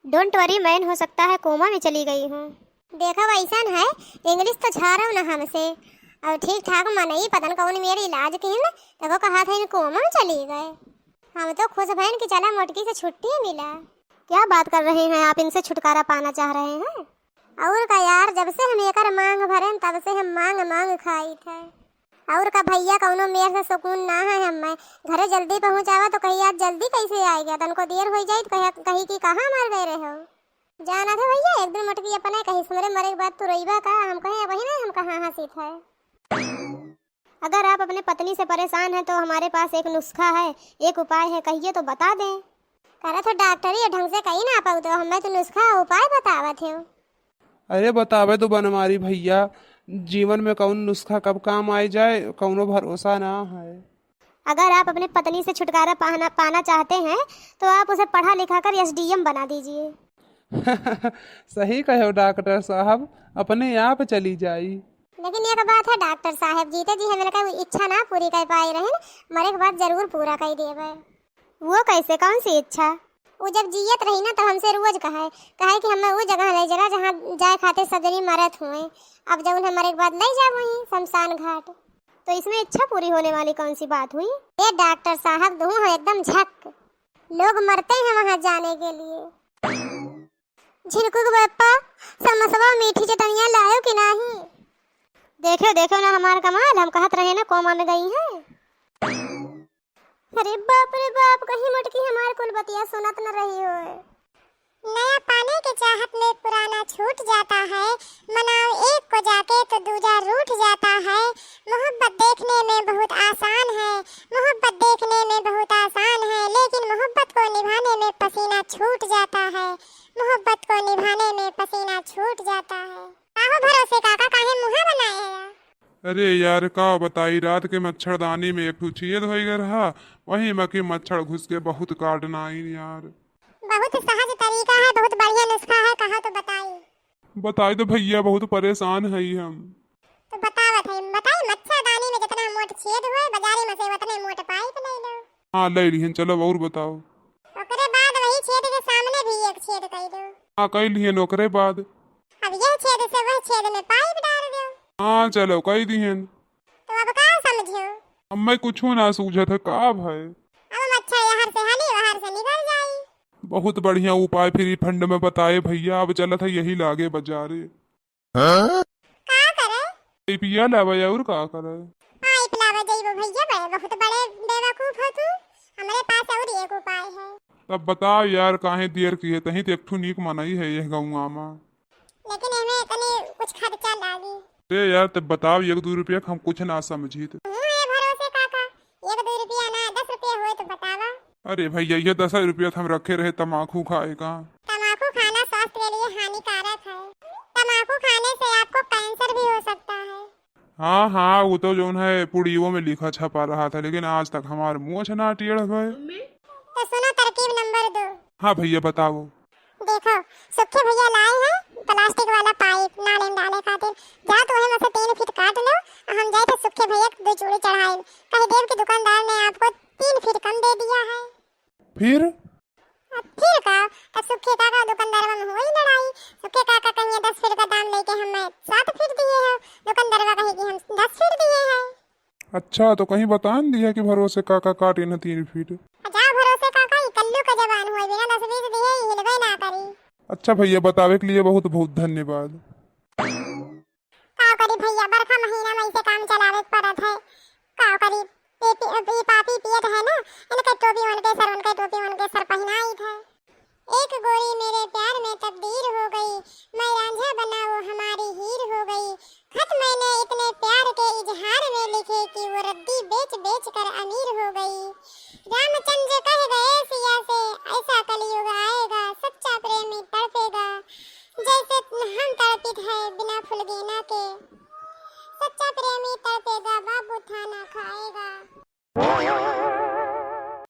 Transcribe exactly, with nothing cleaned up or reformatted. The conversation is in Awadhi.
Don't worry man, हो सकता है कोमा में चली गई हो। देखो, ऐसन है, English तो झारो न हमसे। और ठीक ठाक मनई पता न कौन मेर इलाज किहिन, तबो कहा था इन कोमा में चली गए। हम तो खुश भइन कि चला मोटकी से छुट्टी मिला। क्या बात कर रहे हैं आप, इनसे छुटकारा पाना चाह रहे हैं? और का यार, जब से हम एकर मांग भरेन, तब से हम मांग मांग खाइत है। और का भैया, कौनो मेर से सुकून ना है हमें। घरे जल्दी पहुँचावा तो कही, "आज जल्दी कैसे आइ गया?" तनको देर होइ जाई तो कहे, कही कि "कहाँ मर गए रहे हो?" जाना था भैया, एक दिन मोटकी अपने कही, "हमरे मरे के बाद तू रोइबा का?" हम कहे, "वही ना, हम कहाँ हंसीत है।" अगर आप अपने पत्नी से परेशान हैं तो हमारे पास एक नुस्खा है, एक उपाय है, कहिए तो बता दें। करे तो डॉक्टरी ढंग से कही ना पाऊ तो हमें तो नुस्खा उपाय बतावत हो। अरे बतावे तो बनवारी भैया, जीवन में कौन नुस्खा कब काम आइ जाए, कौनो भरोसा ना है। अगर आप अपनी पत्नी से छुटकारा पाना, पाना चाहते हैं तो आप उसे पढ़ा लिखा कर S D M बना दीजिए। सही कहो डॉक्टर साहब, अपने आप चली जाई। लेकिन एक बात है डॉक्टर साहब, जीते जी हमें लगा वो इच्छा ना पूरी कर पाए रहन, मरे के बाद जरूर पूरा कर देबे। वो कैसे, कौन सी इच्छा? वो जब जियत रही ना तो हमसे रोज कहे, कहे कि हमें वो जगह ले चला जहाँ जाए खातिर सब जनी मरत हुए। अब जब उन्हें मरे के बाद ले जाओ वहीं शमशान घाट। तो इसमें इच्छा पूरी होने वाली कौन सी बात हुई? ए डॉक्टर साहब, तू हो एकदम झक। लोग मरते हैं वहाँ जाने के लिए। झिनकू के बप्पा, समसवा मीठी चटनिया लायो कि नाही? देखो, देखो ना हमार कमाल, हम कहत रहे ना कोमा में गई हैं। अरे बाप रे बाप, कहीं मोटकी हमार कुल बतिया सुनत न रही होए। नया पाने के चाहत में पुराना छूट जाता है, मनाओ एक को जाके तो दूजा रूठ जाता है। मोहब्बत देखने में बहुत आसान है, मोहब्बत देखने में बहुत आसान है, लेकिन मोहब्बत को निभाने में पसीना छूट जाता है, मोहब्बत को निभाने में पसीना छूट जाता है। काहो भरोसे काका, काहे मुँह बनाए है? अरे यार, का बताई, रात के मच्छरदानी में एक ठो छेद होइ गए रहा, वही में के मच्छर घुस के बहुत काटना आई यार। बहुत सहज तरीका है, बहुत बढ़िया नुस्खा है, कहा तो बताई। बताई तो भैया, बहुत परेशान है हम। तो बतावत है, बताई, मच्छरदानी में जितना मोट छेद होए, बाजारी में से उतने मोट पाइप ले लो। हाँ, ले लिहन, चलो और बताओ। ओकरे बाद वही छेद के सामने भी एक छेद कई दो। हाँ, कई लिहन, ओकरे बाद? अब यह छेद से वह छेद में पाइप डाल दो। हाँ, चलो, कई दिहन। तो अब का समझो? अब मैं कुछो ना सूझत है, का भय? अब मच्छर यहाँ से हली, वहाँ से निकल जाई। बहुत बढ़िया उपाय फ्री फंड में बताए भैया, अब चलत है यही लागे बाजारे। हाँ? का करे? पाइपिया लावे और का करे? पाइप लावे जइबो भैया, बड़े, बहुत बड़े बेवकूफ हो तू। हमरे पास और एक उपाय है। तब बताओ यार, काहे देर किहे, तहीं तो एक ठो नीक मनई है यह गौवा में। लेकिन एमे तनी कुछ खर्चा लागी। अरे यार, तब बताओ, एक दो रुपया के हम कुछ ना समझी त। हूँ, ए भरोसे काका, एक दो रुपया ना, दस रुपया होए तो बतावा। अरे भैया, ये दस रुपया तो हम रखे रहे तमाकू खाए का। तमाकू खाना स्वास्थ्य के लिए हानिकारक है। तमाकू खाने से आपको कैंसर भी हो सकता है। हाँ, हाँ, वो तो जौन है पुड़ियों में लिखा छपा रहा था, लेकिन आज तक हमार मोछ ना टेढ़ भय। तो सुनो तरकीब नंबर दो। हाँ भैया, बताओ। देखो, सुखे भैया लाए हैं प्लास्टिक वाला पाइप नाले में डाले खातिर। जा तू वहीं में से तीन फीट काट लो, और हम जाए थे सुखे भैया के दो चूड़ी चढ़ाए। कह देब कि दुकानदार ने आपको तीन फीट कम दे दिया है। फिर? अब फिर का? तब सुखे काका दुकानदार में हुई लड़ाई। सुखे काका कहिए, "दस फीट का दाम लेके हमें सात फीट दिए हो।" दुकानदारवा कहे कि हम दस फीट दिए हैं। अच्छा, तो कहीं बता न दिया कि भरोसे काका काटे न तीन फीट। अच्छा, भरोसे काका, ई कल्लू का जबान हुए, बिना दस बीस दिए ही हिलबे ना करी। अच्छा भैया, बतावे के लिए बहुत बहुत धन्यवाद। का करी भैया, बरखा महीना में ऐसे काम चलावे के पड़त है। का करी, ये पी-, ये पापी पियत है ना, इनके टोपी उनके सर, उनके टोपी उनके सर पहनाई थे। एक गोरी मेरे प्यार में तब्दील हो गई, मैं रांझा बना वो हमारी हीर हो गई। खत मैंने इतने प्यार के इजहार में लिखे कि वो रद्दी बेच बेच कर अमीर हो गई। रामचंद्र कह गए सिया से, ऐसा कलयुग आएगा, सच्चा प्रेमी तड़पेगा, जैसे हम तड़पित है बिना फुलगेना के। सच्चा प्रेमी तड़पेगा, बाबू थाना खाएगा।